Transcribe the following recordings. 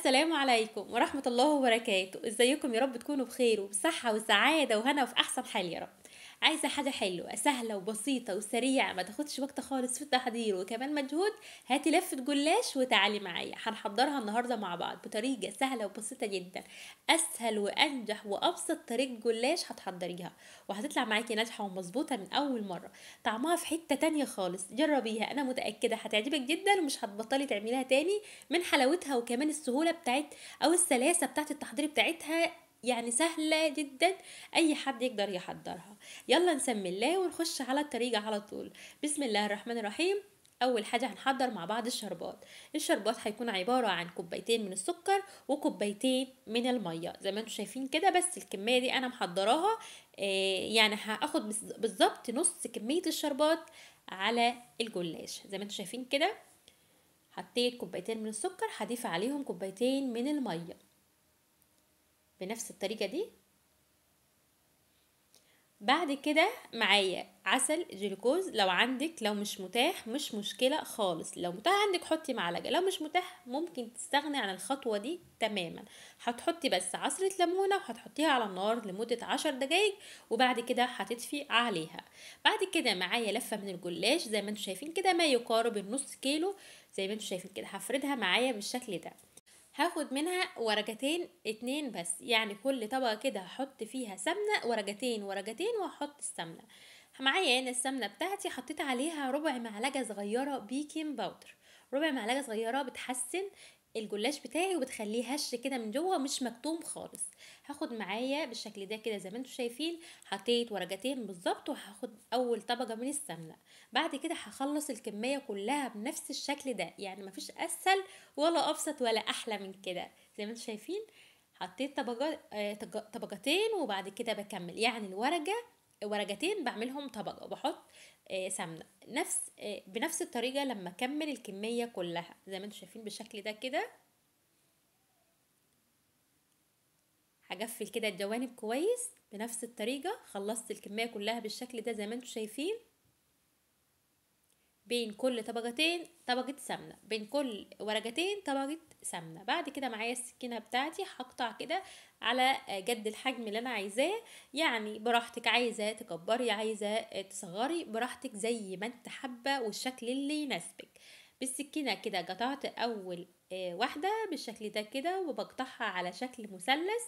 السلام عليكم ورحمة الله وبركاته. ازيكم؟ يا رب تكونوا بخير وبصحة وسعادة وهنا وفي احسن حال يا رب. عايزة حاجة حلوة سهلة وبسيطة وسريعة ما تاخدش وقت خالص في التحضير وكمان مجهود. هاتي لفة جلاش وتعالي معايا، هنحضرها النهاردة مع بعض بطريقة سهلة وبسيطة جدا. اسهل وانجح وابسط طريقة جلاش هتحضريها وهتطلع معاكي ناجحة ومظبوطة من اول مرة، طعمها في حتة تانية خالص. جربيها، انا متأكدة هتعجبك جدا ومش هتبطلي تعمليها تاني من حلاوتها وكمان السهولة بتاعت او السلاسة بتاعت التحضير بتاعتها، يعني سهلة جدا اي حد يقدر يحضرها. يلا نسمي الله ونخش على الطريقة على طول. بسم الله الرحمن الرحيم. اول حاجة هنحضر مع بعض الشربات. الشربات هيكون عبارة عن كوبايتين من السكر وكوبايتين من المية زي ما انتم شايفين كده، بس الكمية دي انا محضراها، يعني هاخد بالظبط نص كمية الشربات على الجلاش زي ما انتم شايفين كده. حطيت كوبايتين من السكر، هضيف عليهم كوبايتين من المية بنفس الطريقة دي. بعد كده معايا عسل جلوكوز، لو عندك، لو مش متاح مش مشكلة خالص، لو متاح عندك حطي معلقة، لو مش متاح ممكن تستغني عن الخطوة دي تماما. هتحطي بس عصرة ليمونة وهتحطيها على النار لمدة 10 دقايق وبعد كده هتطفي عليها. بعد كده معايا لفة من الجلاش زي ما انتم شايفين كده، ما يقارب النص كيلو زي ما انتم شايفين كده. هفردها معايا بالشكل ده، هاخد منها ورقتين 2 بس، يعني كل طبقة كده هحط فيها سمنة، ورقتين ورقتين، وهحط السمنة معايا. هنا السمنة بتاعتي حطيت عليها ربع معلقة صغيرة baking powder، ربع معلقة صغيرة بتحسن الجلاش بتاعي وبتخليه هش كده من جوه مش مكتوم خالص. هاخد معايا بالشكل ده كده زي ما انتم شايفين، حطيت ورقتين بالظبط، وهاخد اول طبقه من السمنة. بعد كده هخلص الكمية كلها بنفس الشكل ده، يعني مفيش اسهل ولا ابسط ولا احلى من كده. زي ما انتم شايفين حطيت طبقتين وبعد كده بكمل، يعني الورقة ورقتين بعملهم طبقه وبحط سمنه نفس بنفس الطريقة لما اكمل الكمية كلها زي ما انتم شايفين بالشكل ده كده. هقفل كده الجوانب كويس بنفس الطريقة. خلصت الكمية كلها بالشكل ده زي ما انتم شايفين، بين كل طبقتين طبقه سمنه، بين كل ورقتين طبقه سمنه. بعد كده معايا السكينة بتاعتي هقطع كده على قد الحجم اللي انا عايزاه، يعني براحتك، عايزه تكبري عايزه تصغري براحتك زي ما انت حابة والشكل اللي يناسبك. بالسكينة كده قطعت اول واحدة بالشكل ده كده، وبقطعها على شكل مثلث.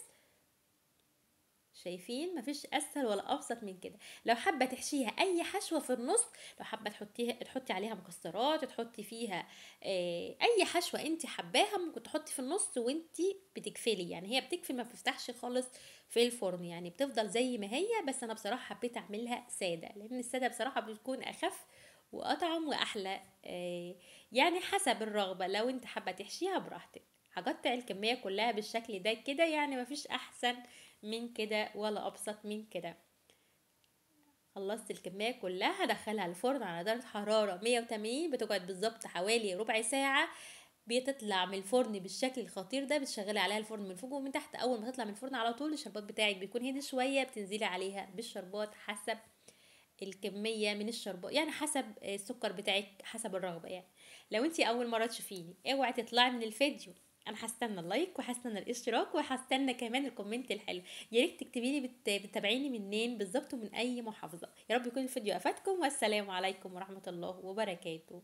شايفين؟ مفيش اسهل ولا ابسط من كده. لو حابة تحشيها اي حشوه في النص، لو حابة تحطي عليها مكسرات، تحطي فيها اي حشوه انت حباها ممكن تحطي في النص وانت بتقفلي، يعني هي بتقفل ما بتفتحش خالص في الفرن، يعني بتفضل زي ما هي. بس انا بصراحة حبيت اعملها ساده، لان السادة بصراحة بتكون اخف واطعم واحلى، يعني حسب الرغبة، لو انت حابة تحشيها براحتك. هقطع الكمية كلها بالشكل ده كده، يعني مفيش احسن من كده ولا ابسط من كده. خلصت الكمية كلها، هدخلها الفرن على درجه حرارة 180، بتقعد بالظبط حوالي ربع ساعة. بتطلع من الفرن بالشكل الخطير ده، بتشغلي عليها الفرن من فوق ومن تحت. اول ما تطلع من الفرن على طول الشربات بتاعك بيكون هدي شوية، بتنزلي عليها بالشربات حسب الكمية من الشربات، يعني حسب السكر بتاعك حسب الرغبة. يعني لو انتي اول مرة تشوفيني اوعي تطلعي من الفيديو، انا هستنى ال like وهستنى الاشتراك وهستنى كمان ال comment الحلو. يا ريت تكتبي لي بتتابعيني منين بالظبط ومن اي محافظة. يا رب يكون الفيديو افادكم، والسلام عليكم ورحمة الله وبركاته.